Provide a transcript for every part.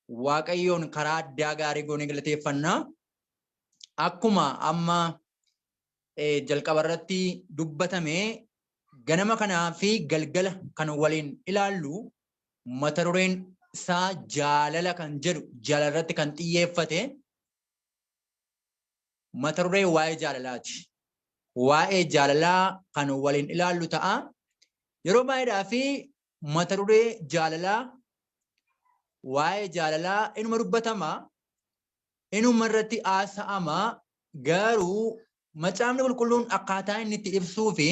Waaqayyoon karaa addaa gaarii goonee galateeffanna. Akkuma amma jalqaba irratti dubbatame, ganama kanaa fi galgala kan waliin ilaallu mata dureen isaa jaalala kan jedhu, jaalala irratti kan xiyyeeffate mata duree waa'ee jaalalaati. Waa'ee jaalalaa kan waliin ilaallu ta'a. Yeroo baay'eedhaa fi mata duree jaalalaa, waa'ee jaalalaa inuma dubbatama, inuma irratti haasa'ama, garuu Macaafni Qulqulluun akkaataa inni itti ibsuu fi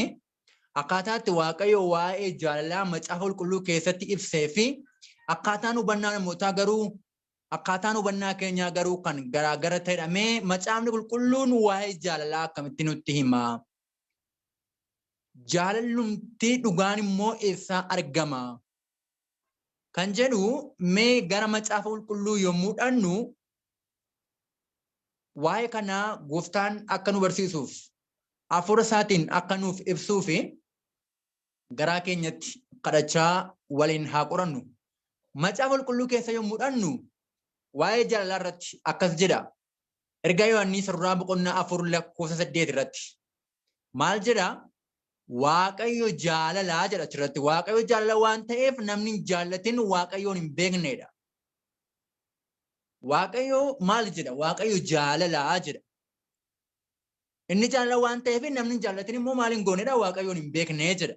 akkaataa itti Waaqayyo waa'ee jaalalaa Macaafa Qulqulluu keessatti ibsee fi akkaataan hubannaa namootaa garuu, akkaataan hubannaa keenyaa garuu kan garaagara ta'edha. Mee Macaafni Qulqulluun waa'ee jaalalaa akkamitti nutti hima? Jaalallumti dhugaan immoo eessaa argama? Kan jedhu mee gara Macaafa Qulqulluu yommuu dhannu, waa'ee kanaa Gooftaan akka nu barsiisuuf, hafuura isaatiin akka nuuf ibsuu fi garaa keenyatti kadhachaa waliin haa qorannu. Macaafa Qulqulluu keessa yommuu dhannu waa'ee jaalalaa irratti akkas jedha. Ergaa Yohaannis irraa boqonnaa 4 lakkoofsa 8 irratti maal jedha? Waaqayyo jaalalaa jedha achirratti. Waaqayyo jaalala waan ta'eef namni hin jaallatin Waaqayyoon hin beeknedha. Waaqayyo maal jedha? Waaqayyo jaalalaa jedha. Inni jaalala waan ta'eef namni hin jaallatin immoo maal hin goonedha? Waaqayyoon hin beekne jedha.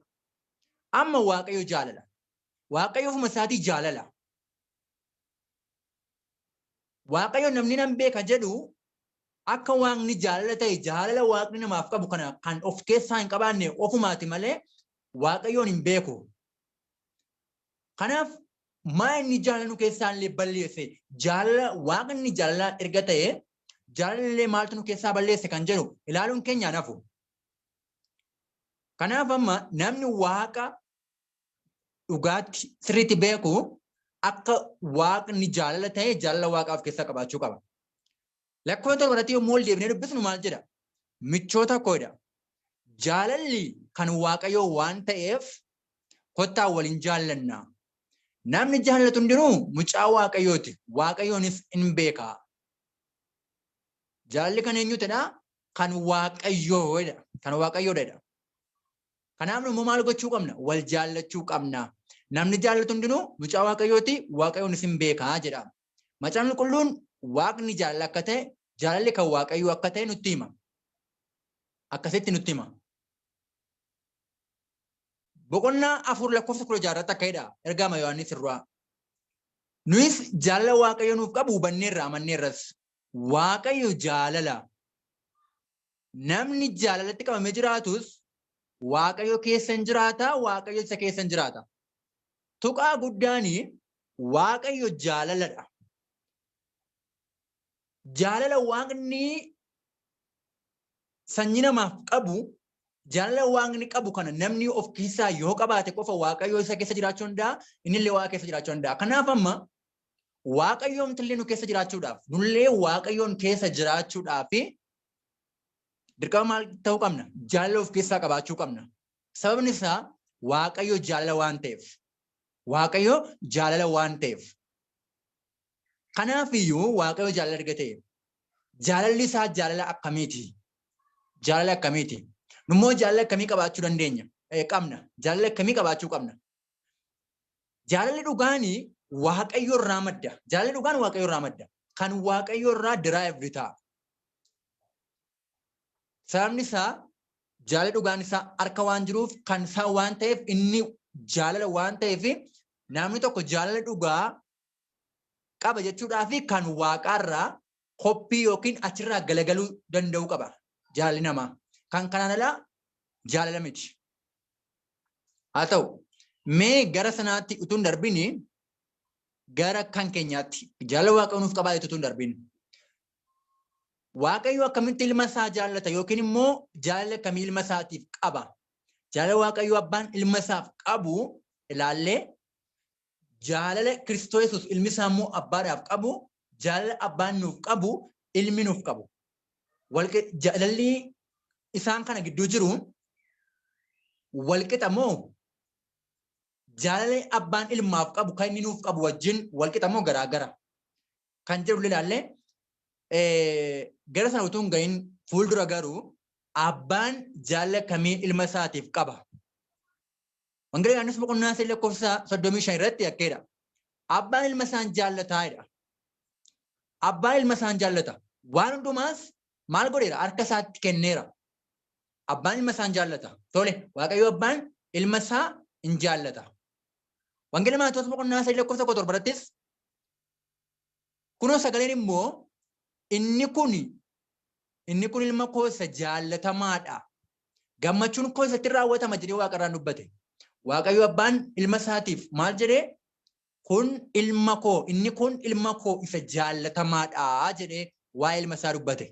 Amma Waaqayyo jaalala. Waaqayyo ofuma isaatii jaalala. Waaqayyo namni nan beeka jedhu akka Waaqni jaalala ta'e, jaalala Waaqni namaaf qabu kana kan of keessaa hin qabaanne ofumaati malee Waaqayyoon hin beeku. Kanaaf maa inni jaalala nu keessaa illee balleesse? Jaalala, Waaqni jaalala erga ta'e, jaalala illee maaltu nu keessaa balleesse kan jedhu ilaaluun keenya hin hafu. Kanaaf amma namni Waaqa dhugaatti sirriitti beeku akka Waaqni jaalala ta'e jaalala Waaqaa of keessaa qabaachuu qaba. Lakkoofsa 7 irratti yommuu ol deebinee dubbisnu maal jedha? Michoota koodha. Jaalalli kan Waaqayyoo waan ta'eef kottaa waliin jaallanna. Namni jaallatu hundinuu mucaa Waaqayyooti. Waaqayyoonis in beeka. Jaalalli kan eenyuutidha? Kan Waaqayyoodha. Kan Waaqayyoodha. Kanaaf immoo maal gochuu qabna? Wal jaallachuu qabna. Namni jaallatu hundinuu mucaa Waaqayyooti, Waaqayyoonis in beeka jedha. Macaafni Qulqulluun Waaqni jaalala akka ta'e, jaalalli kan Waaqayyoo akka ta'e nutti hima. Akkasitti nutti hima. Boqonnaa 4 lakkoofsa 16 irratti akka jedha ergaama Yohaannis irraa. Nuyis jaalala Waaqayyo nuuf qabu hubanneerra, amanneerras. Waaqayyo jaalala. Namni jaalalatti qabamee jiraatus Waaqayyo keessa hin jiraata, Waaqayyo isa keessa hin jiraata. Tuqaa guddaani Waaqayyo jaalaladha. Jaalala Waaqni sanyii namaaf qabu, jaalala Waaqni qabu kana namni of keessaa yoo qabaate qofa Waaqayyo isa keessa jiraachuu danda'a, innillee Waaqa keessa jiraachuu danda'a. Kanaaf amma Waaqayyoomtillee nu keessa jiraachuudhaaf, nullee Waaqayyoon keessa jiraachuudhaaf dirqama maal ta'uu qabna? Jaalala of keessaa qabaachuu qabna. Sababni isaa Waaqayyo jaalala waan ta'eef. Waaqayyo jaalala waan ta'eef. Kanaaf iyyuu Waaqayyo jaalala erga ta'e, jaalalli isaa jaalala akkamiiti? Jaalala akkamiiti? Nummoo jaalala akkamii qabaachuu dandeenya? Qabna. Jaalala akkamii qabaachuu qabna? Jaalalli dhugaani Waaqayyo irraa madda. Jaalalli dhugaan Waaqayyo irraa madda. Kan Waaqayyo irraa derived ta'a. Sababni isaa jaalalli dhugaan isaa harka waan jiruuf, kan isaa waan ta'eef, inni jaalala waan ta'eef, namni tokko jaalala dhugaa qaba jechuudhaa fi kan Waaqaarraa koppii yookiin achirraa galagaluu danda'uu qaba jaalalli namaa. Kan kanaan alaa jaalala miti. Haa ta'u, mee gara sanaatti utuu hin darbini, gara kan keenyaatti jaalala Waaqayyo nuuf qabaa utuu hin darbin. Waaqayyo akkamitti ilma isaa jaallata yookiin immoo jaalala akkamii ilma isaatiif qaba? Jaalala Waaqayyo abbaan ilma isaaf qabu ilaallee, jaalala Kiristoos Yesuus ilmi isaa immoo abbaadhaaf qabu, jaalala abbaan nuuf qabu, ilmi nuuf qabu. Jaalalli isaan kana gidduu jiru walqixa moo, jaalala abbaan ilmaaf qabu kan inni nuuf qabu wajjin walqixa moo garaagara? Kan jedhu ilaalle gara sana utuu hin gahin fuuldura garuu abbaan jaalala akkamii ilma isaatiif qaba? Wangeela Yohaannis boqonnaa 3 lakkoofsa 35 irratti akkeedha. Abbaan ilma isaan jaallataa jedha. Abbaan ilma isaan jaallata. Waan hundumaas maal godheera? Harka isaatti kenneera. Abbaan ilma isaan jaallata. Tole, Waaqayyo abbaan ilma isaa hin jaallata. Wangeela Maatewos boqonnaa 3 lakkoofsa 17 irrattis kunoo sagaleen immoo inni kun ilma koo isa jaallatamaadha. Gammachuun koo isatti raawwatama jedhee waaqarraan dubbate. Waaqayyo abbaan ilma isaatiif maal jedhee? Kun ilma koo, inni kun ilma koo isa jaallatamaadha jedhee waa'ee ilma isaa dubbate.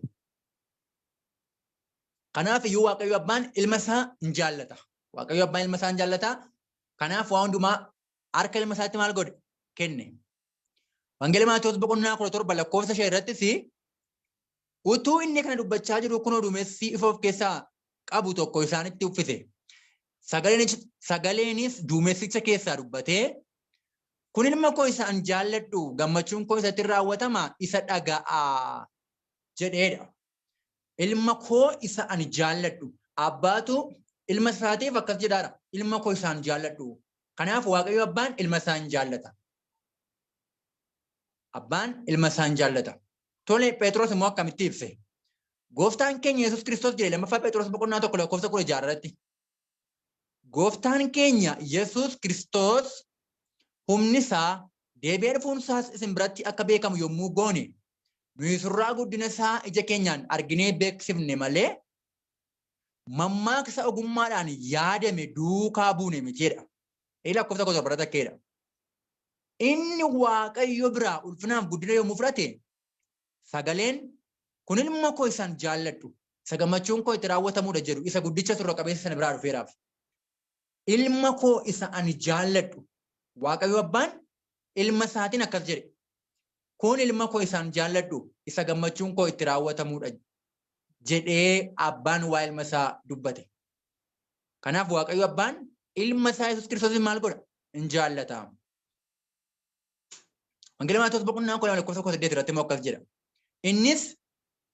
Kanaaf iyyuu Waaqayyo abbaan ilma isaa hin jaallata. Waaqayyo abbaan ilma isaa hin jaallata. Kanaaf waa hundumaa harka ilma isaatti maal godhe? Kenne. Wangeela Maatewos boqonnaa 17 lakkoofsa 5 irrattis utuu inni kana dubbachaa jiru kunoo duumessi ifa of keessaa qabu tokko isaanitti uffise. Sagaleenis duumessicha keessaa dubbatee, kun ilma koo isa an jaalladhu, gammachuun koo isatti raawwatama, isa dhaga'aa jedheedha. Ilma koo isa ani jaalladhu. Abbaatu ilma isaatiif akkas jedhaadha. Ilma koo isaan jaalladhu. Kanaaf Waaqayyo abbaan ilma isaa hin jaallata. Abbaan ilma isaa hin jaallata. Tole, Phexros immoo akkamitti ibse? Gooftaan keenya Yesuus Kiristoos jedhe lammaffaa Phexros boqonnaa 1 lakkoofsa 16 irratti. Gooftaan keenya Yesuus Kiristoos humni isaa deebi'ee dhufuun isaas isin biratti akka beekamu yommuu goone, nuyi surraa guddina isaa ija keenyaan arginee beeksifne malee mammaaksa ogummaadhaan yaadame duukaa buune mitiidha. Inni lakkoofsa 17 irratti akkeedha. Inni Waaqayyo biraa ulfinaaf guddina yommuu fudhate, sagaleen kun ilma koo isaan jaalladhu, isa gammachuun koo itti raawwatamudha jedhu isa guddicha surra qabeessa sana biraa dhufeeraaf. Ilma koo isa ani jaalladhu. Waaqayyo abbaan ilma isaatiin akkas jedhe. Kun ilma koo isaan jaalladhu, isa gammachuun koo itti raawwatamudha jedhee abbaan waa ilma isaa dubbate. Kanaaf Waaqayyo abbaan ilma isaa Yesuus Kiristoos maal godha? In jaallata. Wangeela Maatewos boqonnaa 12 lakkoofsa 18 irratti immoo akkas jedha. Innis,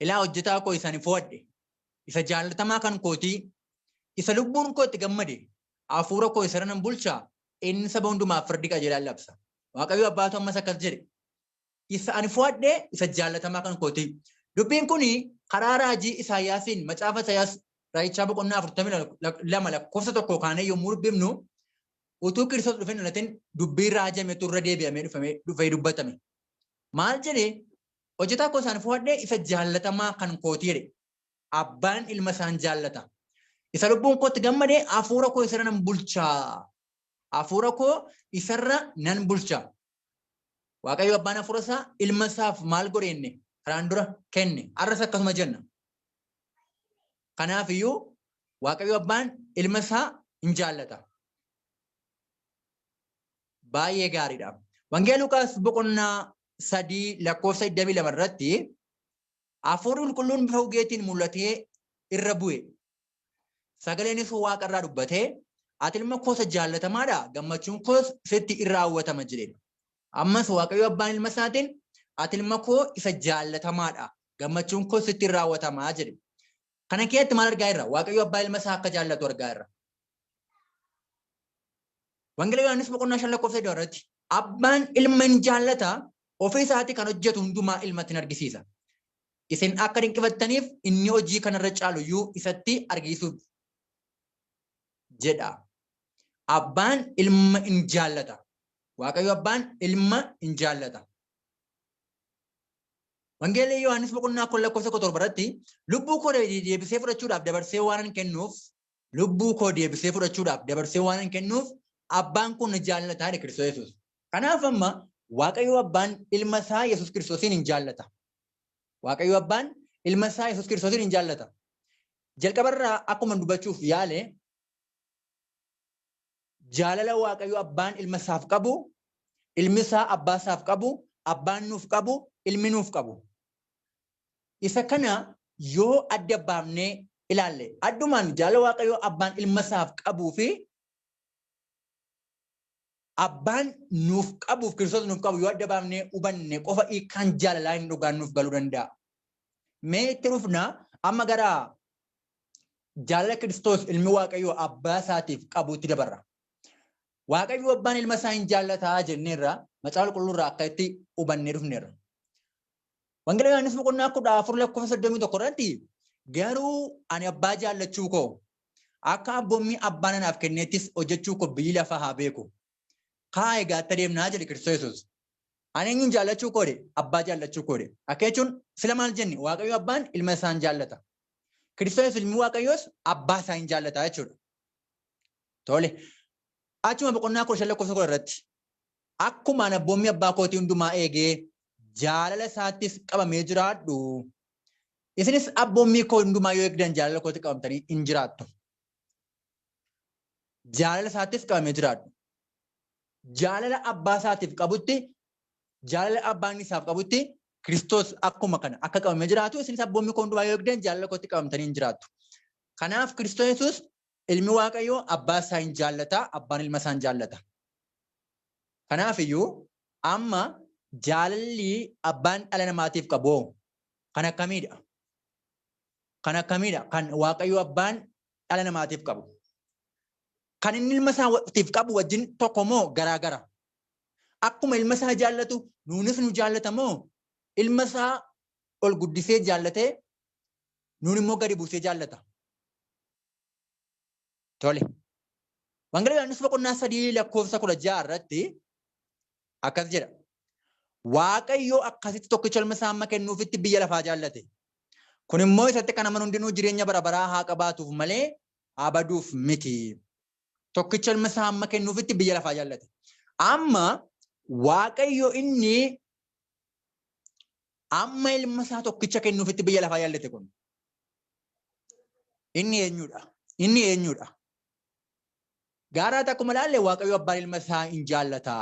ilaa hojjetaa koo isa ani fo'adhe, isa jaallatamaa kan kootii, isa lubbuun koo itti gammade, hafuura koo isa nan bulchaa, inni saba hundumaaf firdii qajeelaa labsa. Waaqayyo abbaatu ammas akkas jedhe. Isa ani fo'adhe, isa jaallatamaa kan kootii. Dubbiin kuni karaa raajii Isaayyaasiin macaafa Isaayyaas raajichaa boqonnaa 42 lakkoofsa 1 kaanee yommuu dubbifnu, utuu Kiristoos dhufee dhalatin dubbii raajametu irra deebi'amee dhufee dubbatame. Maal jedhee? Hojjetaa koo isaan fo'adhe, isa jaallatamaa kan kootii jedhe. Abbaan ilma isaan jaallata. Isa lubbuun kootti gammade, hafuura koo isarra nan bulchaa. Hafuura koo isarra nan bulcha. Waaqayyo abbaan hafuura isaa ilma isaaf maal godhe inni karaan dura kenne. Har'as akkasuma jenna. Kanaaf iyyuu Waaqayyo abbaan ilma isaa hin jaallata. Baay'ee gaariidha. Wangeela Luqaas boqonnaa 3 lakkoofsa 22 irratti hafuurri qulqulluun bifa ugeetiin mul'atee irra bu'e. Sagaleenis waaqarraa dubbatee, ati ilma koo isa jaallatamaadha, gammachuun koos sitti in raawwatama jedhedha. Ammas Waaqayyo abbaan ilma isaatiin, ati ilma koo isa jaallatamaadha, gammachuun koos sitti in raawwatama jedhe. Kana keessatti maal argaa jirra? Waaqayyo abbaa ilma isaa akka jaallatu argaa jirra. Wangeela Yohaannis boqonnaa 5 lakkoofsa 3 irratti abbaan ilma hin jaallata, ofii isaatii kan hojjetu hundumaa ilmatti hin argisiisa. Isin akka dinqifattaniif inni hojii kanarra caalu iyyuu isatti argisiisuuf jedha. Abbaan ilma hin jaallata. Waaqayyo abbaan ilma hin jaallata. Wangeela Yohaannis boqonnaa 10 lakkoofsa 17 irratti lubbuu koo deebisee fudhachuudhaaf dabarsee waan hin kennuuf, lubbuu koo deebisee fudhachuudhaaf dabarsee waan hin kennuuf abbaan kun na jaallata jedhe Kiristoos Yesuus. Kanaaf amma Waaqayyo abbaan ilma isaa Yesuus Kiristoosiin hin jaallata. Waaqayyo abbaan ilma isaa Yesuus Kiristoosiin hin jaallata. Jalqabarraa akkuma dubbachuuf yaale, jaalala Waaqayyo abbaan ilma isaaf qabu, ilmi isaa abbaa isaaf qabu, abbaan nuuf qabu, ilmi nuuf qabu. Isa kana yoo adda baafnee ilaalle, addumaan jaalala Waaqayyo abbaan ilma isaaf qabuu fi Abbaan nuuf qabuuf Kiristoos nuuf qabu yoo adda baafnee hubanne qofa hiikkaan jaalalaa inni dhugaan nuuf galuu danda'a. Mee itti dhufna, amma gara jaalala Kiristoos ilmi Waaqayyoo abbaa isaatiif qabuutti dabarra. Waaqayyo abbaan ilma isaa hin jaallataa jenneerra, macaafa qulqulluurraa akka itti hubannee dhufneerra. Wangeela Yohaannis boqonnaa 14 lakkoofsa 31 irratti, "Garuu ani abbaa jaallachuu koo, akka abboommii abbaan anaaf kenneettis hojjechuu koo biyyi lafaa haa beeku. Kaa egaa itti adeemnaa," jedhe Kiristoos Yesuus. Ani eenyuun jaallachuu koode? Abbaa jaallachuu koode. Akka jechuun sila maal jenni? Waaqayyo abbaan ilma isaan jaallata. Kiristoos Yesuus ilmi Waaqayyoos abbaa isaa hin jaallata jechuudha. Tole. Achuma boqonnaa 15 lakkoofsa 10 irratti, "Akkuma ani abboommii abbaa kootii hundumaa eegee jaalala isaattis qabamee jiraadhu, isinis abboommii koo hundumaa yoo eegdan jaalala kootti qabamtanii hin jiraattu." Jaalala isaattis qabamee jiraadhu. Jaalala abbaa isaatiif qabutti, jaalala abbaan isaaf qabutti Kiristoos akkuma kana akka qabamee jiraatu, isinis abboommii koo hundumaa yoo eegdan jaalala kootti qabamtanii hin jiraattu. Kanaaf Kiristoos Yesuus ilmi Waaqayyoo abbaa isaa hin jaallata, abbaan ilma isaa hin jaallata. Kanaaf iyyuu amma jaalalli abbaan dhala namaatiif qabu kan akkamiidha? Kan akkamiidha? Kan Waaqayyo abbaan dhala namaatiif qabu. Kan inni ilma isaatiif qabu wajjin tokko moo garaagara? Akkuma ilma isaa jaallatu nuunis nu jaallata moo ilma isaa ol guddisee jaallatee nuun immoo gadi buusee jaallata? Tole. Wangeela Yohaannis boqonnaa 3 lakkoofsa 16 irratti akkas jedha. "Waaqayyo akkasitti tokkicha ilma isaa amma kennuufitti biyya lafaa jaallate. Kun immoo isatti kan amanu hundinuu jireenya bara baraa haa qabaatuuf malee haa baduuf miti." Tokkicha ilma isaa amma kennuufitti biyya lafaa jaallate. Amma Waaqayyo inni amma ilma isaa tokkicha kennuufitti biyya lafaa jaallate kun inni eenyudha? Inni eenyudha? Gaaraatti akkuma ilaalle Waaqayyo abbaan ilma isaa hin jaallata.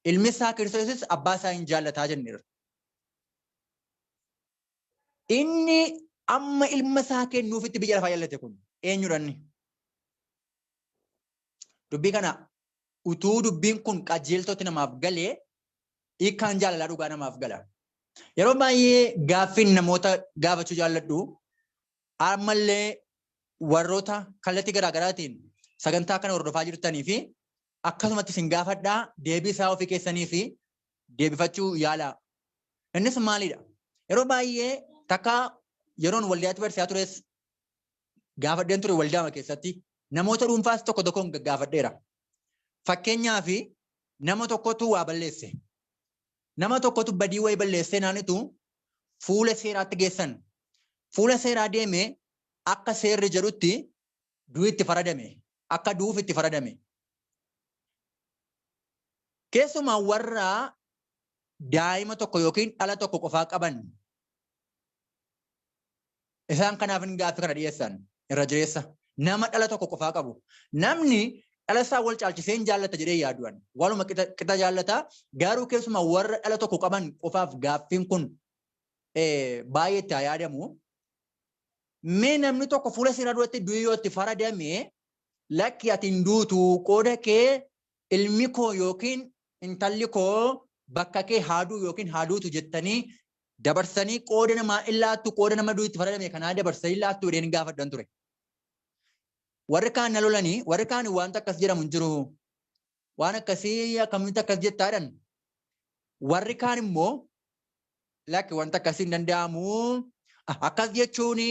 Ilmi isaa Kiristoosis abbaa isaa hin jaallataa jenneerra. Inni amma ilma isaa kennuufitti biyya lafaa jaallate kun eenyudha inni? Dubbii kana utuu dubbiin kun qajeeltootti namaaf galee hiikkaan jaalalaa dhugaa namaaf gala. Yeroo baay'ee gaaffiin namoota gaafachuu jaalladhu, ammallee warroota kallattii garaagaraatiin sagantaa kana hordofaa jirtanii fi akkasumatti isin gaafadhaa, deebii isaa ofii keessanii fi deebifachuu yaalaa. Innis maalidha? Yeroo baay'ee takka yeroon waldaatti barsiisaa tures gaafadheen ture, waldaama keessatti namoota dhuunfaas tokko tokkoon gaggaafadheera. Fakkeenyaaf, nama tokkotu waa balleesse. Nama tokkotu badii wayii balleessee naanitu fuula seeraatti geessan. Fuula seeraa deemee akka seerri jedhutti du'i itti faradame. Akka du'uuf itti faradame. Keessumaa warra daa'ima tokko yookiin dhala tokko qofaa qaban, isaan kanaaf hin gaaffii kana dhiyeessan irra jireessa. Nama dhala tokko qofaa qabu. Namni dhala isaa wal caalchisee hin jaallata jedhee yaadu'an. Waluma qixa jaallata. Garuu keessumaa warra dhala tokko qaban qofaaf gaaffiin kun baay'ee itti haa yaadamu. Mee namni tokko fuula seeraa duratti du'i yoo itti faradame, "Lakki, ati hin duutu, qooda kee ilmi koo yookiin intalli koo bakka kee haa du'u yookiin haa duutu," jettanii dabarsanii qooda namaa in laattu, qooda nama du'i itti faradame kanaa dabarsanii laattu jedheen gaafadhan ture. Warri kaan na lolanii, warri kaan wanta akkas jedhamu hin jiru. Waan akkasii akkamitti akkas jettaadhan. Warri kaan immoo, "Lakki, wanta akkasii hin danda'amu. Akkas jechuun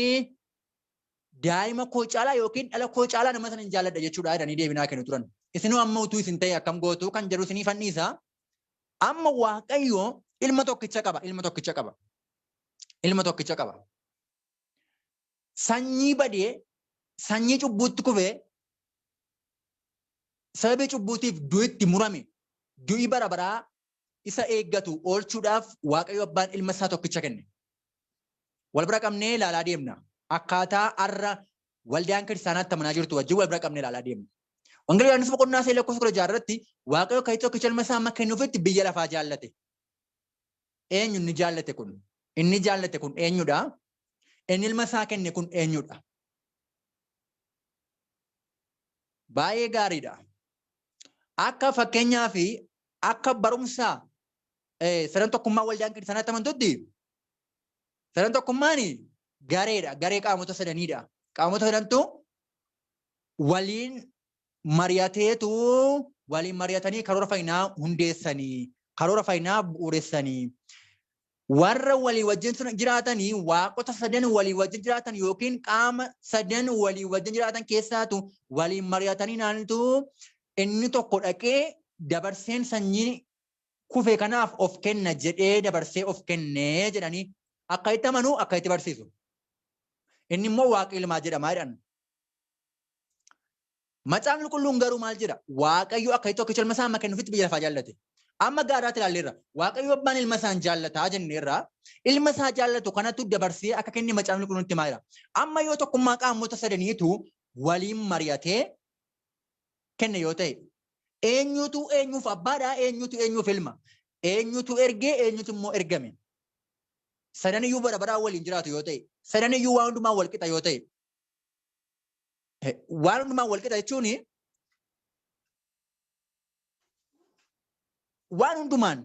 daa'ima koo caalaa yookiin dhala koo caalaa nama sana hin jaalladha jechuudha," jedhanii deebinaa kennu turan. Isinuu amma utuu isin ta'e akkam gootu kan jedhu isinii fanniisa. Amma Waaqayyo ilma tokkicha qaba, ilma tokkicha qaba. Ilma tokkicha qaba. Sanyii badee, sanyii cubbuutti kufee, sababii cubbuutiif du'itti murame, du'i bara baraa isa eeggatu oolchuudhaaf Waaqayyo abbaan ilma isaa tokkicha kenne. Wal bira qabnee ilaalaa deemna. Akkaataa har'a waldaan kiristaanaatti amanaa jirtu wajjin wal bira qabnee ilaalaa deemna. Wangeela Yohaannis boqonnaa 3 lakkoofsa 16 irratti, Waaqayyo kan tokkicha ilma isaa amma kennuufitti biyya lafaa jaallate. Eenyu inni jaallate kun? Inni jaallate kun eenyudha? Inni ilma isaa kenne kun eenyudha? Baay'ee gaariidha. Akka fakkeenyaa fi akka barumsa sadan tokkummaa waldaan kiristaanaatti amantutti sadan tokkummaan gareedha. Garee qaamota sadaniidha. Qaamota sadantu waliin mari'ateetu waliin mari'atanii karoora fayyinaa hundeessanii, karoora fayyinaa bu'uuressanii, warra walii wajjin jiraatanii, waaqota sadan walii wajjin jiraatan yookiin qaama sadan walii wajjin jiraatan keessaatu waliin mari'atanii naannitu inni tokko dhaqee dabarseen sanyii kufe kanaaf of kenna jedhee dabarsee of kennee jedhanii akka itti amanu, akka itti barsiisu. Inni immoo Waaqa ilmaa jedhamaa jedhan. Macaafni Qulqulluun garuu maal jedha? Waaqayyo akka itti tokkicha ilma isaa amma kennuufitti biyya lafaa jaallate. Amma gaaraatti ilaalleerra. Waaqayyo abbaan ilma isaan jaallataa jenneerra. Ilma isaa jaallatu kanatu dabarsee akka kenne Macaafni Qulqulluun itti himaa jira. Amma yoo tokkummaa qaamota sadaniitu waliin mari'atee kenne yoo ta'e, eenyutu eenyuuf abbaadha, eenyutu eenyuuf ilma, eenyutu ergee, eenyutu immoo ergame? Sadan iyyuu bara baraan waliin jiraatu yoo ta'e, sadan iyyuu waan hundumaa wal qixa yoo ta'e, waan hundumaa wal qixa jechuun waan hundumaan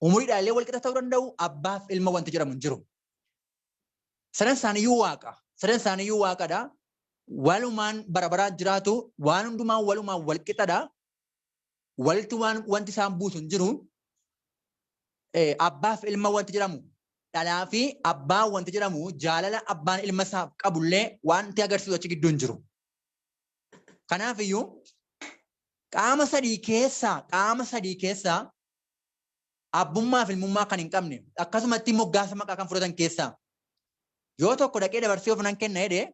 umuriidhaan illee wal qixa ta'uu danda'u, abbaaf ilma wanti jedhamu hin jiru. Sadan isaaniiyyuu waaqa. Sadan isaaniiyyuu waaqadha. Walumaan bara baraan jiraatu, waan hundumaan walumaan wal qixadha. Walitti waan wanti isaan buusu hin jiru. Abbaaf ilma wanti jedhamu, dhalaa fi abbaa wanti jedhamu, jaalala abbaan ilma isaaf qabullee wanti agarsiisu achi gidduu hin jiru. Kanaaf iyyuu qaama sadii keessaa abbummaa fi ilmummaa kan hin qabne, akkasumatti moggaasa maqaa kan fudhatan keessaa yoo tokko dhaqee dabarsee of nan kenna jedhee,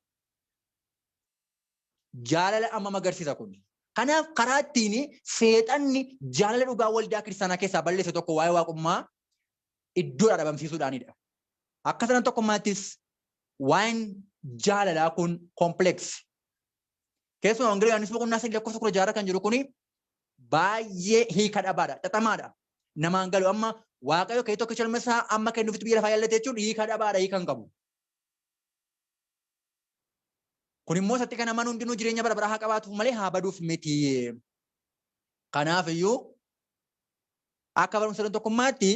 jaalala ammam agarsiisa kun? Kanaaf karaa ittiin seexanni jaalala dhugaa waldaa kiristaanaa keessaa balleesse tokko waa'ee waaqummaa iddoodhaa dhabamsiisuudhaanidha. Akka sadan tokkummaattis waa'een jaalalaa kun complex. Keessumaa Wangeela Yohaannis boqonnaa 3 lakkoofsa 16 kan jiru kuni baay'ee hiika dhabaadha, xaxamaadha. Namaan galu. Amma Waaqayyo kee tokkicha ilma isaa amma kennuufitti biyya lafaa jaallate jechuun hiika dhabaadha, hiika hin qabu. Kun immoo isatti kan amanu hundinuu jireenya bara baraa haa qabaatuuf malee haa baduuf miti. Kanaaf iyyuu akka barumsa sadan tokkummaatti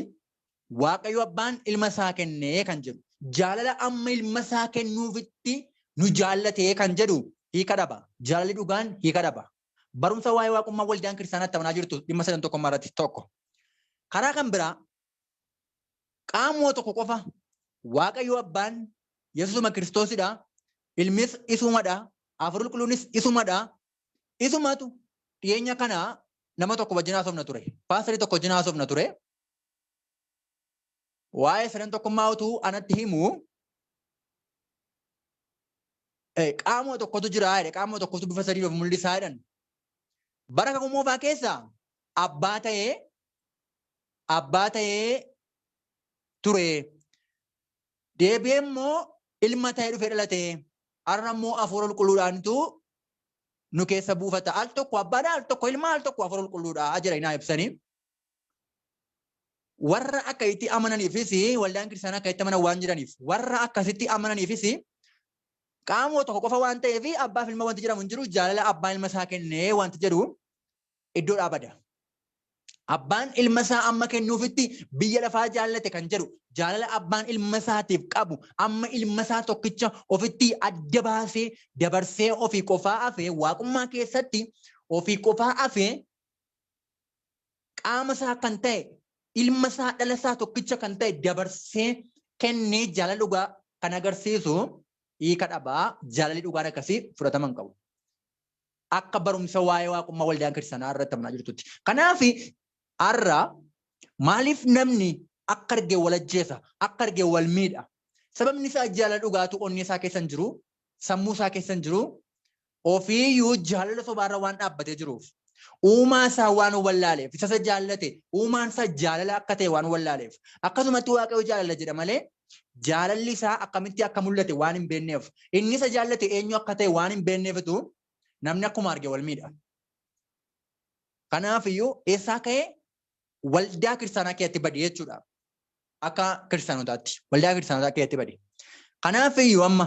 Waaqayyo abbaan ilma isaa kennee kan jedhu, jaalala amma ilma isaa kennuufitti nu jaallatee kan jedhu hiika dhaba. Jaalalli dhugaan hiika dhaba. Barumsa waa'ee waaqummaa waldaan kiristaanaatti amanaa jirtu dhimma sadan tokkummaa irratti tokko. Karaa kan biraa qaamuma tokko qofa, Waaqayyo abbaan Yesuusuma Kiristoosidha. Ilmis isumadha. Hafuurri Qulqulluunis isumadha. Isumatu dhiyeenya kana nama tokko wajjin haasofna ture. Paasterii tokko wajjin haasofna ture. Waa'ee sadan tokkummaa utuu anatti himu, qaamuma tokkotu jira jedhe, qaamuma tokkotu bifa sadii of mul'isaa jedhan. Bara kakuu moofaa keessa abbaa ta'ee ture. Deebi'ee immoo ilma ta'ee dhufee dhalate. Har'a immoo hafuura qulqulluudhaantu nu keessa buufata. Al tokko abbaadha, al tokko ilma, al tokko hafuura qulqulluudha jedha inaa ibsanii. Warra akka itti amananiifis, waldaan kiristaanaa akka itti amanan waan jiraniif, warra akkasitti amananiifis qaamuma tokko qofa waan ta'eef abbaaf ilma wanti jedhamu hin jiru, jaalala abbaan ilma isaa kennee wanti jedhu iddoo dhaabada. Abbaan ilma isaa amma kennuufitti biyya lafaa jaallate kan jedhu, jaalala abbaan ilma isaatiif qabu amma ilma isaa tokkicha ofitti adda baasee dabarsee ofii qofaa hafee, waaqummaa keessatti ofii qofaa hafee, qaama isaa kan ta'e ilma isaa, dhala isaa tokkicha kan ta'e dabarsee kennee, jaalala dhugaa kan agarsiisu hiika dhabaa. Jaalalli dhugaan akkasii fudhatama hin qabu. Akka barumsa waa'ee waaqummaa waldaan kiristaanaa irratti amanaa jirtutti. Kanaaf har'a maaliif namni akka argee wal ajjeesa, akka argee wal miidha? Sababni isaa jaalala dhugaatu onnee isaa keessa hin jiru, sammuu isaa keessa hin jiru, ofiiyyuu jaalala sobaarra waan dhaabbatee jiruuf. Uumaa isaa waan wallaaleef, isa jaallate, uumaan isaa jaalala akka ta'e waan wallaaleef. Akkasumatti Waaqayyo jaalala jedha malee jaalalli isaa akkamitti akka mul'ate waan hin beekneef, inni isa jaallate eenyu akka ta'e waan hin beekneefitu namni akkuma arge wal miidha. Kanaaf iyyuu eessaa ka'ee waldaa kiristaanaa keessatti bade jechuudha. Akka kiristaanotaatti waldaa kiristaanotaa keessatti bade. Kanaaf iyyuu amma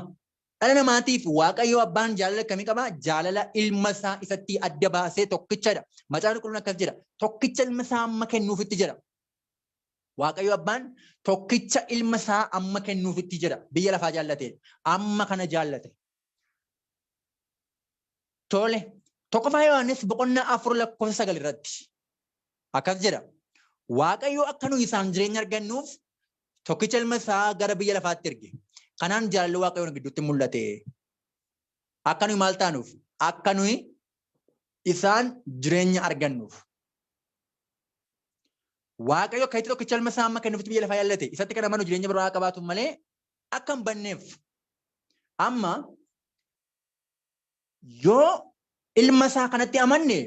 Dhala namaatiif Waaqayyo abbaan jaalala akkamii qabaa? Jaalala ilma isaa isatti adda baasee tokkichadha. Macaafni Qulqulluun akkas jedha. Tokkicha ilma isaa amma kennuufitti jedha. Waaqayyo abbaan tokkicha ilma isaa amma kennuufitti jedha. Biyya lafaa jaallate. Amma kana jaallate. Tole. Tokkoffaa Yohaannis boqonnaa 4 lakkoofsa 9 irratti akkas jedha. Waaqayyo akka nuyi isaan jireenya argannuuf tokkicha ilma isaa gara biyya lafaatti erge. Kanaan jaalalli Waaqayyoon gidduutti mul'ate. Akka nuyi maal taanuuf? Akka nuyi isaan jireenya argannuuf. Waaqayyo akka itti tokkicha ilma isaa amma kennuufitti biyya lafaa jaallate. Isatti kan amanu jireenya bara baraa qabaatu malee akka hin banneef. Amma yoo ilma isaa kanatti amanne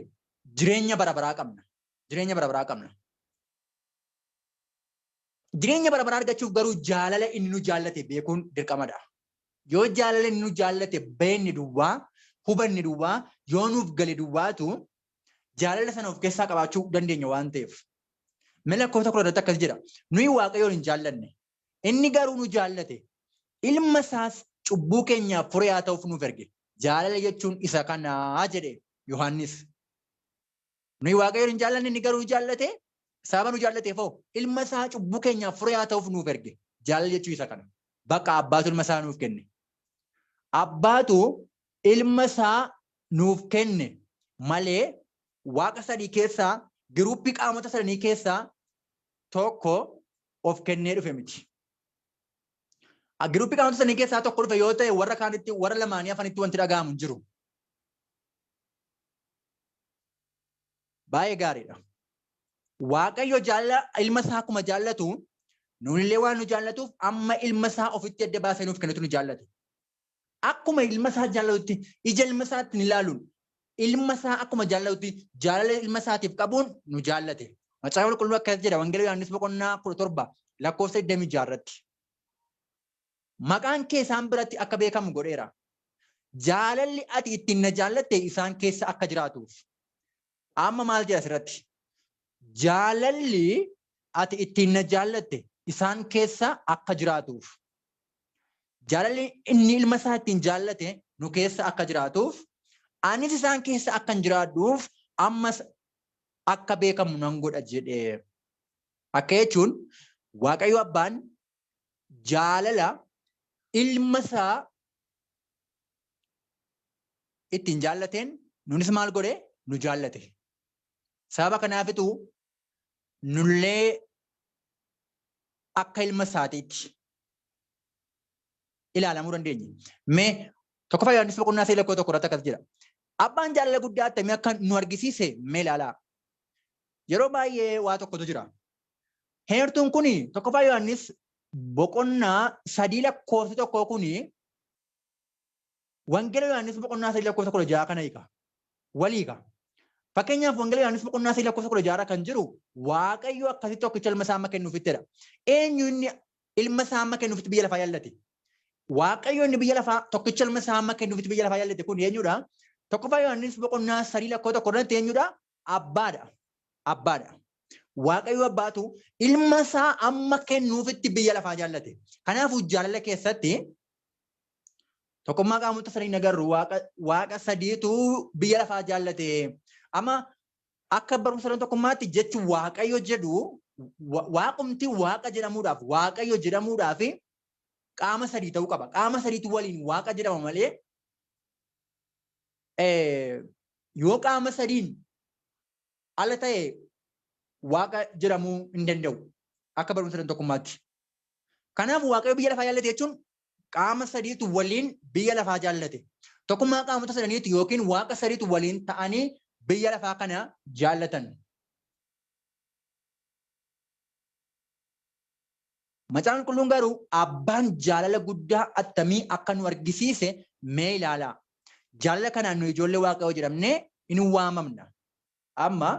jireenya bara baraa qabna. Jireenya bara baraa qabna. Jireenya bara baraa argachuuf garuu jaalala inni nu jaallate beekuun dirqamadha. Yoo jaalala inni nu jaallate beekne duwwaa, hubanne duwwaa, yoo nuuf gale duwwaatu jaalala sana of keessaa qabaachuu dandeenya waan ta'eef. Mee lakkoofsa 10 irratti akkas jedha. Nuyi Waaqayyoon hin jaallanne. Inni garuu nu jaallate. Ilma isaas cubbuu keenyaaf furee haa ta'uuf nuuf erge. Jaalala jechuun isa kanaa jedhe Yohaannis. Nuyi Waaqayyoon hin jaallanne, inni garuu nu jaallate. Sababa nu jaallateef hoo ilma isaa cubbuu keenyaaf furee haa ta'uuf nuuf erge. Jaalala jechuun isa kana. Bakka abbaatu ilma isaa nuuf kenne. Abbaatu ilma isaa nuuf kenne malee waaqa sadii keessaa giruuppii qaamota sadanii keessaa tokko of kennee dhufe miti. Giruuppii qaamota sadanii keessaa tokko dhufe yoo ta'e warra kaanitti warra lamaanii hafanitti wanti dhaga'amu hin jiru. Baay'ee gaariidha. Waaqayyo jaalala ilma isaa akkuma jaallatu nuunillee waan nu jaallatuuf amma ilma isaa ofitti adda baasee nuuf kennutu nu jaallate. Akkuma ilma isaa jaallatutti ija ilma isaatti ni ilaaluun ilma isaa akkuma jaallatutti jaalala ilma isaatiif qabuun nu jaallate. Macaafa Qulqulluu akkas jedha Wangeela Yohaannis boqonnaa 17 lakkoofsa 26 irratti. Maqaan kee isaan biratti akka beekamu godheera. Jaalalli ati ittiin na jaallatte isaan keessa akka jiraatuuf. Amma maal jedha asirratti? Jaalalli ati ittiin na jaallatte isaan keessa akka jiraatuuf. Jaalalli inni ilma isaa ittiin jaallate nu keessa akka jiraatuuf, anis isaan keessa akkan jiraadhuuf ammas akka beekamu nan godha jedhe. Akka jechuun Waaqayyo Abbaan jaalala ilma isaa ittiin jaallateen nunis maal godhe? Nu jaallate. Sababa kanaafitu nullee akka ilma isaatiitti ilaalamuu dandeenye. Mee tokkoffaa Yohaannis boqonnaa 3 lakkoofsa 1 irratti akkas jedha. Abbaan jaalala guddaa attamii akka nu argisiise mee ilaalaa. Yeroo baay'ee waa tokkotu jira. Heertuun kun tokkoffaa Yohaannis boqonnaa 3 lakkoofsi 1 kun Wangeela Yohaannis boqonnaa 3 lakkoofsa 16 kana hiika. Walii hiika. Fakkeenyaaf Wangeela Yohaannis boqonnaa 3 lakkoofsa 16 irra kan jiru Waaqayyo akkasitti tokkicha ilma isaa amma kennuufittidha. Eenyu inni ilma isaa amma kennuufitti biyya lafaa jaallate? Waaqayyo inni biyya lafaa tokkicha ilma isaa amma kennuufitti biyya lafaa jaallate kun eenyudha? Tokkoffaa Yohaannis boqonnaa 3 lakkoofsa 1 irratti eenyudha? Abbaadha. Abbaadha. Waaqayyo abbaatu ilma isaa amma kennuufitti biyya lafaa jaallate. Kanaafuu jaalala keessatti tokkummaa qaamota sadii nagarru waaqa sadiitu biyya lafaa jaallate. Amma akka barumsa sadan tokkummaatti jechi Waaqayyo jedhu waaqumti waaqa jedhamuudhaaf Waaqayyo jedhamuudhaaf qaama sadii ta'uu qaba. Qaama sadiitu waliin waaqa jedhama malee yoo qaama sadiin ala ta'e waaqa jedhamuu hin danda'u akka barumsa sadan tokkummaatti. Kanaaf Waaqayyo biyya lafaa jaallate jechuun qaama sadiitu waliin biyya lafaa jaallate. Tokkummaa qaamota sadaniitu yookiin waaqa sadiitu waliin ta'anii biyya lafaa kana jaallatan. Macaafni Qulqulluun garuu abbaan jaalala guddaa attamii akka nu argisiise mee ilaalaa. Jaalala kanaan nu ijoollee Waaqayyoo jedhamnee in waamamna. Amma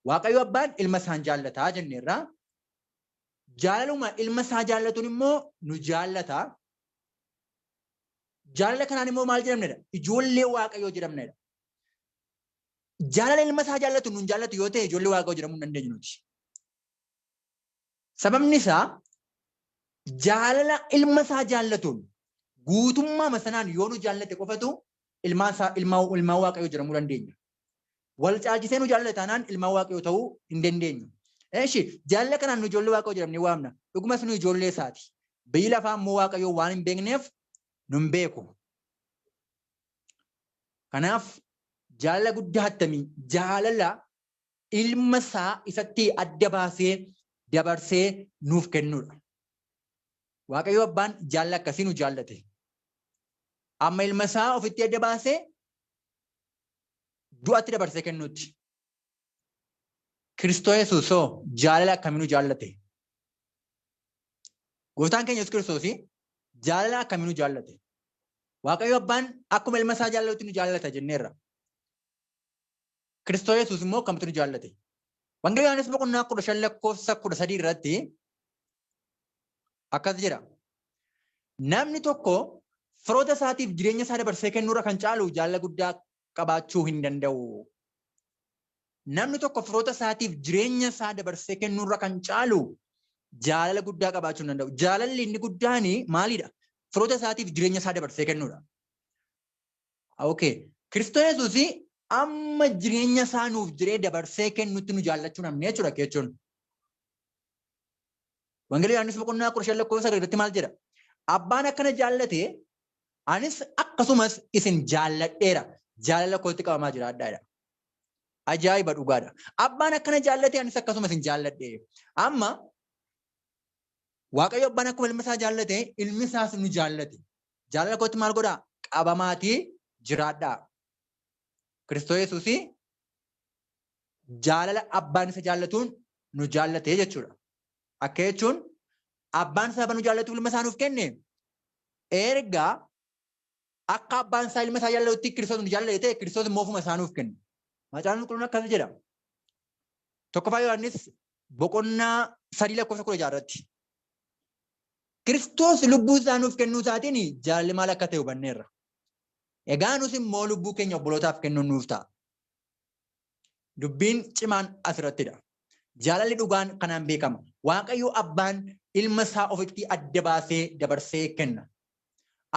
Waaqayyo abbaan ilma isaan jaallataa jenneerra. Jaalaluma ilma isaa jaallatuun immoo nu jaallata. Jaalala kanaan immoo maal jedhamnedha? Ijoollee Waaqayyoo jedhamnedha. Jaalala ilma isaa jaallatu nun jaallatu yoo ta'e ijoollee Waaqayyoo jedhamuu hin dandeenyu nuti. Sababni isaa jaalala ilma isaa jaallatuun Guutummaa sanaan yoo nu jaallate qofatu ilmaan isaa ilmaan Waaqayyoo jedhamuu dandeenya. Wal caalchisee nu jaallate taanaan ilmaan Waaqayyoo ta'uu hin dandeenyu. Eeshi, jaalala kanaan nu ijoollee Waaqayyoo jedhamnee waamna. Dhugumas nu ijoollee isaati. Biyyi lafaa immoo Waaqayyoo waan hin beekneef nu hin beeku. Kanaaf jaalala guddaa attamii, jaalala ilma isaa isatti adda baasee dabarsee nuuf kennuudha. Waaqayyo abbaan jaalala akkasii nu jaallate. Amma ilma isaa ofitti adda baasee du'atti dabarsee kennuutti. Kiristoos Yesuus hoo jaalala akkamii nu jaallate? Gooftaan keenya Yesuus Kiristoos jaalala akkamii nu jaallate? Waaqayyo abbaan akkuma ilma isaa jaallatutti nu jaallata jenneerra. Kiristoos Yesuus immoo akkamitti nu jaallate? Wangeela Yohaannis boqonnaa 15 lakkoofsa 13 irratti akkas jedha. Namni tokko firoota isaatiif jireenya isaa dabarsee kennuurra kan caalu jaalala guddaa qabaachuu hin danda'u. Namni tokko firoota isaatiif jireenya isaa dabarsee kennuurra kan caalu jaalala guddaa qabaachuu hin danda'u. Jaalalli inni guddaan maalidha? Firoota isaatiif jireenya isaa dabarsee kennuudha. Okay. Kiristoos Yesuus amma jireenya isaa nuuf jiree dabarsee kennutti nu jaallachuu namni jechuudha jechuun. Wangeela Yohaannis boqonnaa 15 lakkoofsa 9 irratti maal jedha? Abbaan akkana jaallate, anis akkasumas isin jaalladheera. Jaalala kootti qabamaa jiraadhaa jedha. Ajaa'iba dhugaadha. Abbaan akkana jaallate, anis akkasuma isin jaalladhe. Amma Waaqayyo abbaan akkuma ilma isaa jaallate, ilmi isaas nu jaallate. Jaalala kootti maal godhaa? Qabamaatii jiraadhaa. Kiristoos Yesuus jaalala abbaan isa jaallatuun nu jaallate jechuudha. Akka jechuun abbaan sababa nu jaallatuuf ilma isaa nuuf kenne, erga akka abbaan isaa ilma isaa jaallatutti Kiristoos nu jaallate ta'e, Kiristoos immoo ofuma isaa nuuf kenne. Macaafni Qulqulluun akkas jedha. 1ffaa Yohaannis boqonnaa 3 lakkoofsa 16 irratti. Kiristoos lubbuu isaa nuuf kennuu isaatiin jaalalli maal akka ta'e hubanneerra. Egaa nus immoo lubbuu keenya obbolootaaf kennuun nuuf ta'a. Dubbiin cimaan asirrattidha. Jaalalli dhugaan kanaan beekama. Waaqayyo abbaan ilma isaa ofitti adda baasee dabarsee kenna.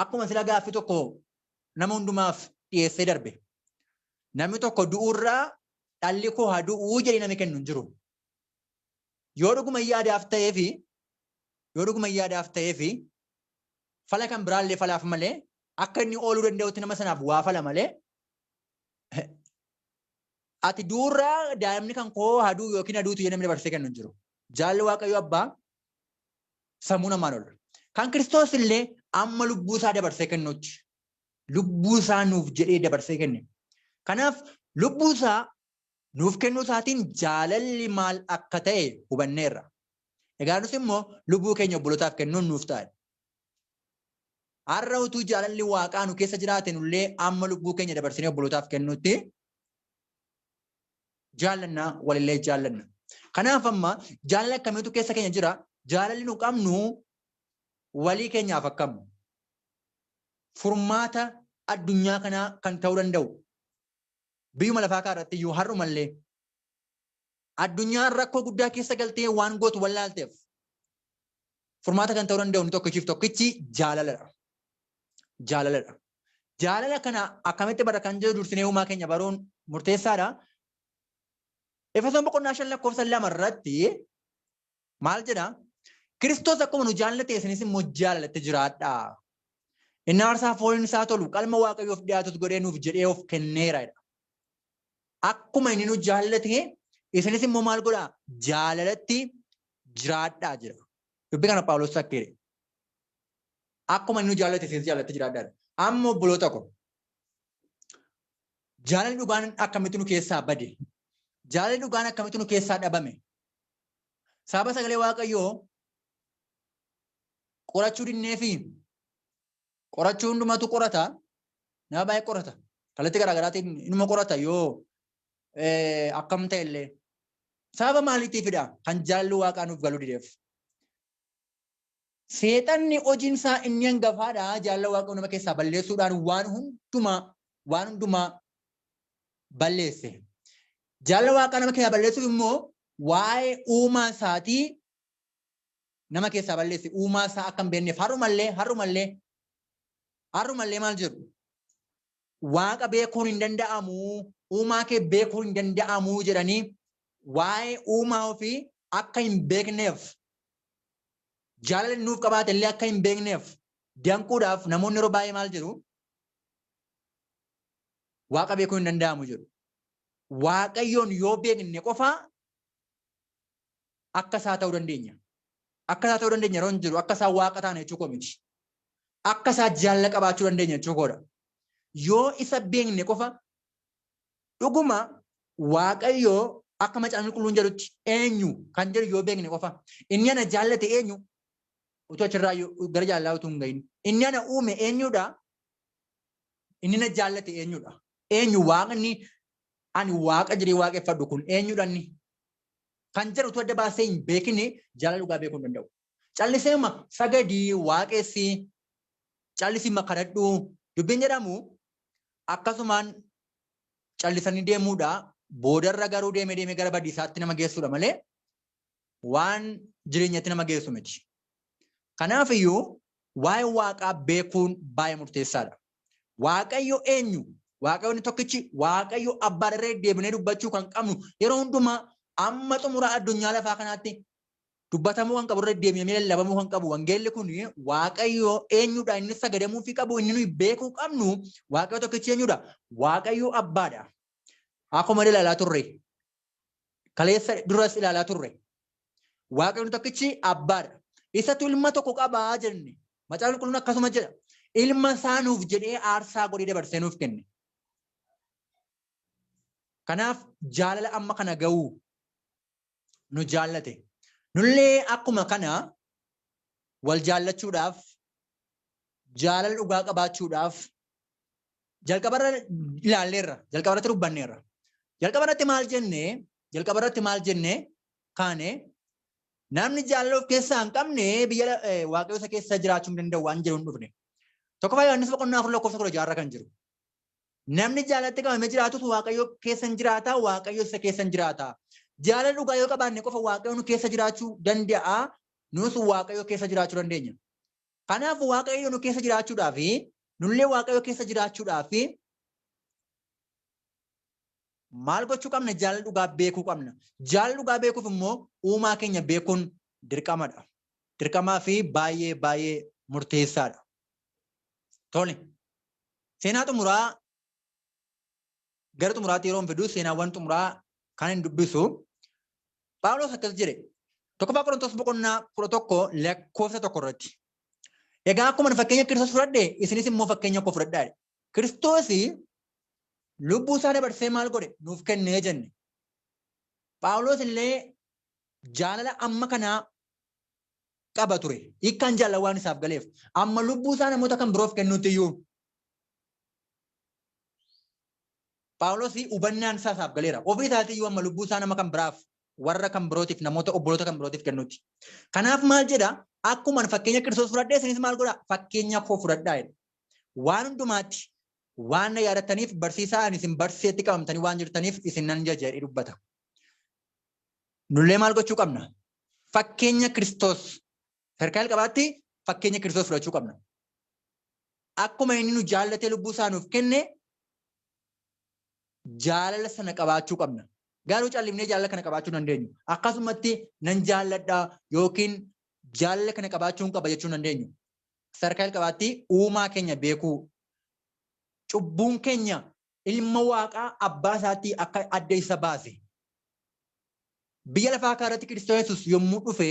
Akkuma sila gaaffii tokko nama hundumaaf dhiyeessee darbe. Namni tokko du'uurraa dhalli koo haa du'uu jedhee namni kennu hin jiru. Yoo dhuguma yaadaaf ta'eefi, yoo dhuguma yaadaaf ta'eefi, fala kan biraallee falaaf malee, akka inni ooluu danda'utti nama sanaaf waa fala malee, ati du'uurraa daa'imni kan koo haa du'u yookiin haa duutu jedhee namni dabarsee kennu hin jiru. Jaalli Waaqayyo abbaa sammuu namaan ol. Kan Kiristoos illee amma lubbuu isaa dabarsee kennuutti. Lubbuu isaa nuuf jedhee dabarsee kenne. Kanaaf lubbuu isaa nuuf kennuu isaatiin jaalalli maal akka ta'e hubanneerra. Egaa nus immoo lubbuu keenya obbolootaaf kennuun nuuf ta'a. Har'a utuu jaalalli Waaqaa nu keessa jiraate, nullee amma lubbuu keenya dabarsinee obbolootaaf kennuutti jaallanna, walillee jaallanna. Kanaaf amma jaalala akkamiitu keessa keenya jira? Jaalalli nu qabnu walii keenyaaf akkam? Furmaata addunyaa kanaa kan ta'uu danda'u. Biyyuma lafaa kana irratti iyyuu har'umallee addunyaan rakkoo guddaa keessa galtee waan gootu wallaalteef, furmaata kan ta'uu danda'u inni tokkichiif tokkichi jaalaladha. Jaalaladha. Jaalala kana akkamitti bara kan jedhu dursinee uumaa keenya baruun murteessaadha. Efesoon boqonnaa 5 lakkoofsa 2 irratti maal jedha? Kiristoos akkuma nu jaallate isinis immoo jaalalatti jiraadhaa. Inni aarsaa fooliin isaa tolu, qalma Waaqayyoof dhiyaatus godhee nuuf jedhee of kenneera jedha. Akkuma inni nu jaallate isinis immoo maal godhaa? Jaalalatti jiraadhaa jedha. Dubbii kana Phaawulos akka jedhe. Akkuma inni nu jaallate isinis jaalalatti jiraadhaa jedha. Amma obboloota ko, jaalalli dhugaan akkamitti nu keessaa bade? Jaalalli dhugaan akkamitti nu keessaa dhabame? Sababa sagalee Waaqayyoo qorachuu dinneefi? Qorachuu hundumatu qorata. Nama baay'ee qorata. Kallattii garaa garaatiin inuma qorata yoo akkam ta'e illee. Sababa maaliitiifidha kan jaalalli Waaqaa nuuf galuu dideef? Seexanni hojiin isaa inni hangafaadha, jaalala Waaqayyoo nama keessaa balleessuudhaan waan hundumaa balleesse. Jaalala Waaqaa nama keessaa balleessuuf immoo waa'ee uumaa isaatii nama keessaa balleesse. Uumaa isaa akka hin beekneef har'umallee Har'umallee maal jedhu? Waaqa beekuun hin danda'amu, uumaa kee beekuun hin danda'amu jedhanii waa'ee uumaa ofii akka hin beekneef, jaalala nuuf qabaate illee akka hin beekneef danquudhaaf namoonni yeroo baay'ee maal jedhu? Waaqa beekuun hin danda'amu jedhu. Waaqayyoon yoo beekne qofa akka isaa ta'uu dandeenya. Akka isaa ta'uu dandeenya yeroo hin jiru akka isaa waaqa taana jechuu koo miti. Akka isaa jaalala qabaachuu dandeenya jechuu koodha. Yoo isa beekne qofa, dhuguma Waaqayyo akka Macaafni Qulqulluun jedhutti eenyu kan jedhu yoo beekne qofa, inni ana jaallate eenyu, utuu achirraa gara jaalalaa utuu hin gahin, inni ana uume eenyudha, inni na jaallate eenyudha, eenyu waaqni ani waaqa jedhee waaqeffadhu kun eenyudha inni kan jedhu utuu adda baasee hin beekine jaalala dhugaa beekuu hin danda'u. Calliseema sagadii waaqessi, callisii kadhadhu dubbiin jedhamu akkasumaan callisanii deemuudha. Boodarra garuu deemee deemee gara badiisaatti nama geessuudha malee waan jireenyatti nama geessu miti. Kanaaf iyyuu waa'ee waaqaa beekuun baay'ee murteessaadha. Waaqayyo eenyu? Waaqayyo inni tokkichi, Waaqayyo abbaa irra deebinee dubbachuu kan qabnu, yeroo hundumaa amma xumura addunyaa lafaa kanaatti dubbatamuu kan qabu, irra deebinamee lallabamuu kan qabu wangeelli kun, Waaqayyo eenyudha inni sagadamuufii qabu, inni nuyi beekuu qabnu, Waaqayyo tokkichi eenyudha? Waaqayyo abbaadha. Akkuma ilaalaa turre, kaleessa duras ilaalaa turre. Waaqayyo tokkichi abbaadha. Isatu ilma tokko qabaa jenne. Macaafni Qulqulluun akkasuma jedha. Ilma isaa nuuf jedhee aarsaa godhee dabarsee nuuf kenne. Kanaaf jaalala amma kana ga'uu nu jaallate. Nullee akkuma kana wal jaallachuudhaaf, jaalala dhugaa qabaachuudhaaf jalqabarra ilaalleerra, jalqabarratti dubbanneerra. Jalqabarratti maal jennee? Jalqabarratti maal jennee kaane? Namni jaalala of keessaa hin qabne biyya Waaqayyo isa keessa jiraachuu hin danda'u waan jedhu hin dhufne. 1ffaa Yohaannis boqonnaa 4 lakkoofsa 16 kan jiru. Namni jaalalatti qabamee jiraatus Waaqayyo keessa hin jiraata, Waaqayyo isa keessa hin jiraata. Jaalala dhugaa yoo qabaanne qofa Waaqayyo nu keessa jiraachuu danda'a, nus Waaqayyo keessa jiraachuu dandeenya. Kanaaf Waaqayyo nu keessa jiraachuudhaaf, nullee Waaqayyo keessa jiraachuudhaaf maal gochuu qabna? Jaalala dhugaa beekuu qabna. Jaalala dhugaa beekuuf immoo uumaa keenya beekuun dirqamadha. Dirqamaa fi baay'ee baay'ee murteessaadha. Tole. Seenaa xumuraa gara xumuraatti yeroo fidu, seenaawwan xumuraa kan hin dubbisu. Phaawulos akkas jedhe, 1ffaa Qorontos boqonnaa 11 lakkoofsa 1 irratti. "Egaa akkuma fakkeenya Kiristoos fudhadhe, isinis immoo fakkeenya koo fudhadhaa." Kiristoos lubbuu isaa dabarsee maal godhe? Nuuf kennee jenne. Phaawulos illee jaalala amma kanaa qaba ture. Hiikkaan jaalala waan isaaf galeef amma lubbuu isaa namoota kan biroof kennuutti iyyuu Phaawulos hubannaan isaa isaaf galeera. Ofii isaatii iyyuu amma lubbuu isaa nama kan biraaf, warra kan birootiif, namoota obboloota kan birootiif kennuutti. Kanaaf maal jedha? "Akkuma fakkeenya Kiristoos fudhadhee, isinis maal godhaa? Fakkeenya koo fudhadhaa" jedha. "Waan hundumaatti waan na yaadattaniif, barsiisaa ani isin barsiisetti qabamtanii waan jirtaniif isin nan jaja" jedhee dubbata. Nullee maal gochuu qabna? Fakkeenya Kiristoos sadarkaa jalqabaatti fakkeenya Kiristoos fudhachuu qabna. Akkuma inni nu jaallatee lubbuu isaa nuuf kenne jaalala sana qabaachuu qabna. Garuu callifnee jaalala kana qabaachuu hin dandeenyu. Akkasumatti nan jaalladha yookiin jaalala kana qabaachuu hin qaba jechuu hin dandeenyu. Sadarkaa jalqabaatti uumaa keenya beekuu. Cubbuun keenya ilma Waaqaa abbaa isaatti akka adda isa baase. Biyya lafaa kana irratti Kiristoos Yesuus yommuu dhufe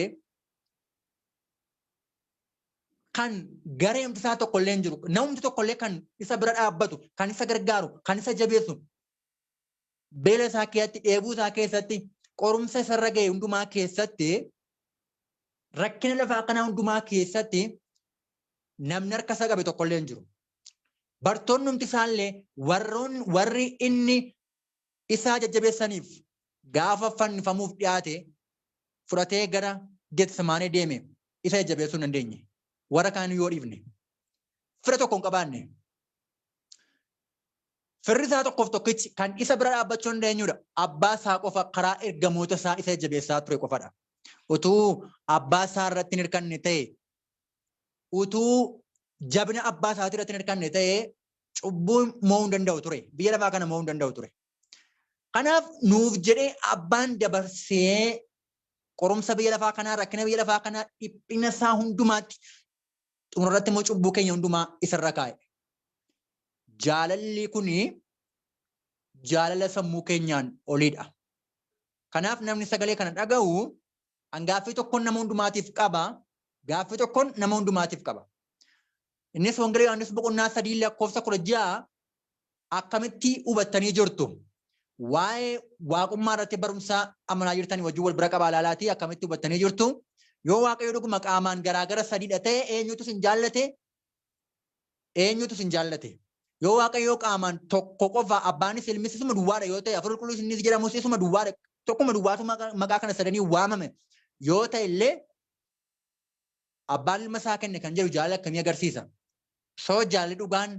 kan gareen isaa tokko illee hin jiru. Namni tokko illee kan isa bira dhaabbatu, kan isa gargaaru, kan isa jabeessu, beela isaa keessatti, dheebuu isaa keessatti, qorumsa isarra ga'e hundumaa keessatti, rakkina lafaa kanaa hundumaa keessatti namni harka isaa qabe tokko illee hin jiru. Bartoonni humti isaallee warroon warri inni isaa jajjabeessaniif gaafa fannifamuuf dhiyaate fudhatee gara Getsemaanee deeme isa jajjabeessuu hin dandeenye. Warra kaan yoo dhiifne. Fira tokko hin qabaanne. Firri isaa tokkoof tokkichi kan isa bira dhaabbachuu dandeenyudha. Abbaa isaa qofa karaa ergamoota isaa isa jajjabeessaa ture qofadha. Utuu abbaa isaa irratti hin hirkanne ta'e, utuu jabina abbaa isaatii irratti hin hirkanne ta'ee cubbuu mo'uu hin danda'u ture. Biyya lafaa kana mo'uu hin danda'u ture. Kanaaf nuuf jedhee abbaan dabarsee qorumsa biyya lafaa kanaa, rakkina biyya lafaa kanaa, dhiphina isaa hundumaatti xumurarratti immoo cubbuu keenya hundumaa isarra kaa'e. Jaalalli kuni jaalala sammuu keenyaan oliidha. Kanaaf namni sagalee kana dhaga'u an gaaffii tokkoon nama hundumaatiif qaba. Gaaffii tokkoon nama hundumaatiif qaba. Innis Wangeela Yohaannis boqonnaa 3 lakkoofsa 16 akkamitti hubattanii jirtu? Waa'ee waaqummaa irratti barumsa amanaa jirtanii wajjin wal bira qabaa ilaalaatii akkamitti hubattanii jirtu? Yoo Waaqayyo dhuguma qaamaan garaagara sadiidha ta'e eenyutu isin jaallate? Eenyutu isin jaallate? Yoo Waaqayyo qaamaan tokko qofa abbaanis ilmis isuma duwwaadha yoo ta'e hafuurri qulqulluus innis jedhamus isuma duwwaadha tokkuma duwwaatu maqaa kana sadanii waamame yoo ta'e illee abbaan ilma isaa kenne kan jedhu jaalala akkamii agarsiisa? Soo jaalalli dhugaan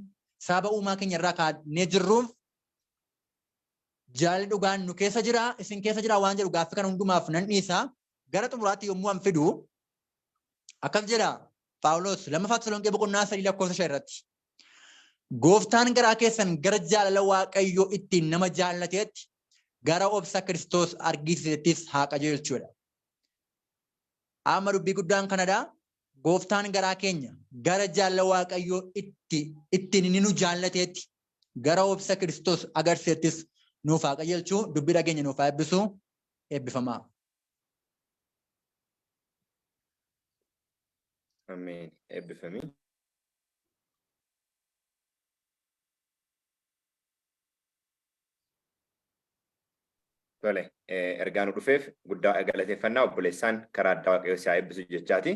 sababa uumaa keenya irraa kaanee jirruuf jaalalli dhugaan nu keessa jira isin keessa jira waan jedhu gaaffii kana hundumaaf nan dhiisa. Gara xumuraatti yommuu an fidu akkas jedha Phaawulos lammaffaa Tasalonqee boqonnaa 3 lakkoofsa 5 irratti. Gooftaan garaa keessan gara jaalala Waaqayyoo ittiin nama jaallateetti gara obsa Kiristoos argisiisettis haa qajeelchuudha. Amma dubbii guddaan kanadha. Gooftaan garaa keenya gara jaalala Waaqayyoo itti ittiin inni nu jaallateetti gara obsa Kiristoos agarsiisettis nuuf haa qajeelchu. Dubbii dhageenya nuuf haa eebbisu. Eebbifamaa. Ameen. Eebbifami. Tole, ergaa nu dhufeef guddaa galateeffannaa obboleessaan karaa addaa Waaqayyo si haa eebbisu jechaati.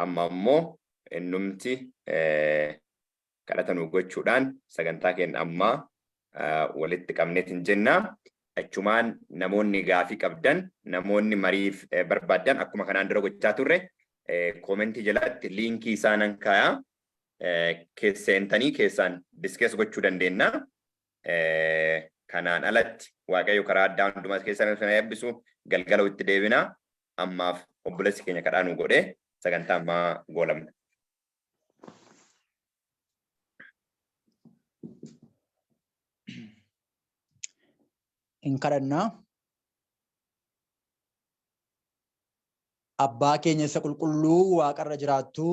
Amma immoo innumti kadhata nu gochuudhaan sagantaa keenya ammaa walitti qabneetiin jenna. Achumaan namoonni gaafii qabdan, namoonni mariif barbaaddan akkuma kanaan dura gochaa turre koomentii jalatti liinkii isaa nan kaayaa. Seentanii keessaan diskees gochuu dandeenya. Kanaan alatti Waaqayyo karaa addaa hundumaa keessan sana eebbisu galgala itti deebina. Ammaaf obboleessi keenya kadhaa nu godhee sagantaa ammaa goolabna. Hin kadhannaa. Abbaa keenya isa qulqulluu waaqarra jiraattu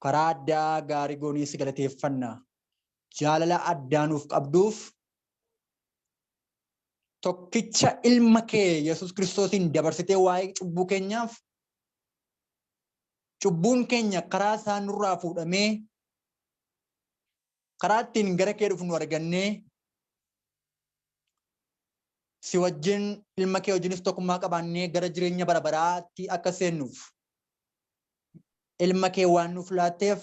karaa addaa gaarii goonee si galateeffanna. Jaalala addaa nuuf qabduuf tokkicha ilma kee Yesuus Kiristoosiin dabarsitee waa'ee cubbuu keenyaaf cubbuun keenya karaa isaa nurraa fuudhamee karaa ittiin gara kee dhufnu argannee si wajjin ilma kee wajjinis tokkummaa qabaannee gara jireenya bara baraatti akka seennuuf ilma kee waan nuuf laatteef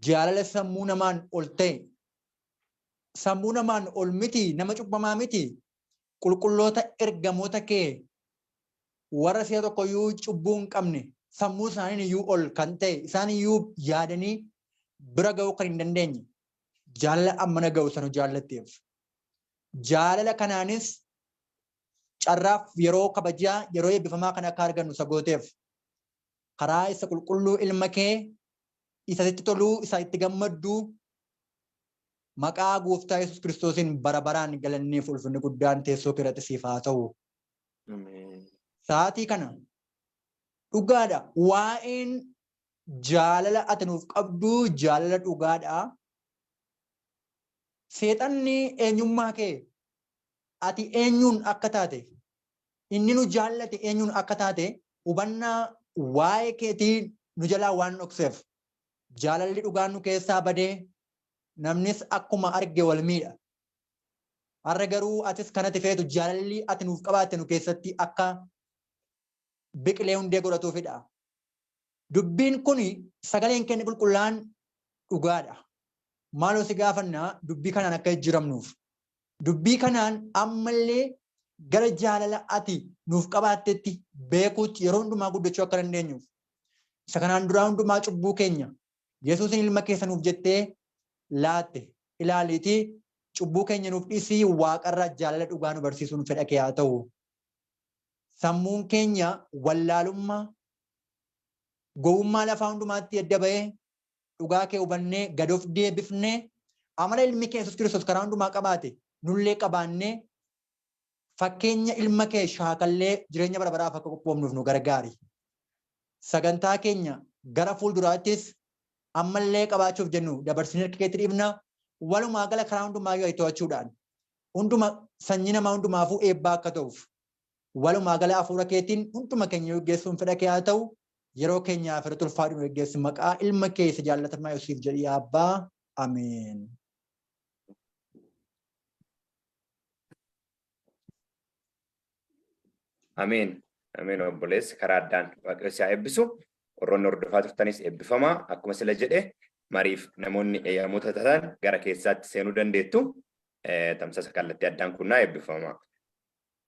jaalala sammuu namaan ol ta'e sammuu namaan ol miti nama cubbamaa miti qulqulloota ergamoota kee warra si'a tokko iyyuu cubbuu hin qabne sammuu isaaniin iyyuu ol kan ta'e isaan iyyuu yaadanii bira ga'uu kan hin dandeenye jaalala ammana ga'u sanu jaallatteef. Jaalala kanaanis carraaf yeroo kabajaa yeroo eebbifamaa kana akka argannu isa gooteef. Karaa isa qulqulluu ilma kee isa sitti toluu isa itti gammadduu maqaa gooftaa Yesuus Kiristoosiin bara baraan galanniif ulfinni guddaan teessoo kee irratti siif haa ta'u. Sa'aatii kana dhugaadha waa'een jaalala ati nuuf qabdu jaalala dhugaadha. Seexanni eenyummaa kee ati eenyuun akka taate inni nu jaallate eenyuun akka taate hubannaa waa'ee keetii nu jalaa waan dhokseef jaalalli dhugaan nu keessaa badee namnis akkuma arge wal miidha. Har'a garuu atis kanati feetu jaalalli ati nuuf qabaatte nu keessatti akka biqilee hundee godhatuufidha. Dubbiin kun sagaleen keenya qulqullaa'an dhugaadha. Maaloo si gaafanna dubbii kanaan akka jijjiiramnuuf. Dubbii kanaan ammallee gara jaalala ati nuuf qabaattetti beekuutti yeroo hundumaa guddachuu akka dandeenyuuf. Isa kanaan duraa hundumaa cubbuu keenya Yesuusin ilma keessa nuuf jettee laatte ilaaliitii cubbuu keenya nuuf dhiisii waaqarraa jaalala dhugaa nu barsiisuun fedha kee haa ta'u. Sammuun keenya wallaalummaa Gowwummaa lafaa hundumaatti adda ba'ee dhugaa kee hubannee gad of deebifnee amala ilmi kee Yesuus Kiristoos karaa hundumaa qabaate nullee qabaannee fakkeenya ilma kee shaakallee jireenya bara baraaf akka qophoofnuuf nu gargaari. Sagantaa keenya gara fuulduraattis ammallee qabaachuuf jennu dabarsinee harka keetti dhiibna. Walumaa gala karaa hundumaayyuu to'achuudhaan hunduma sanyii namaa hundumaafuu eebbaa akka ta'uuf walumaa gala hafuura keetiin hunduma keenya geggeessuun fedha kee haa ta'u. Yeroo keenyaaf irratti ulfaadhu nu geggeessi, maqaa ilma kee isa jaallatamaa Yesuusiif jedhii Abbaa. Ameen. Ameen. Ameen, obboleessi, karaa addaan Waaqayyo si haa eebbisu. Warroonni hordofaa turtanis eebbifamaa. Akkuma sila jedhe, mariif namoonni eeyyamoota ta'an gara keessaatti seenuu dandeettu. Tamsaasa kallattii addaan kunnaa, eebbifamaa.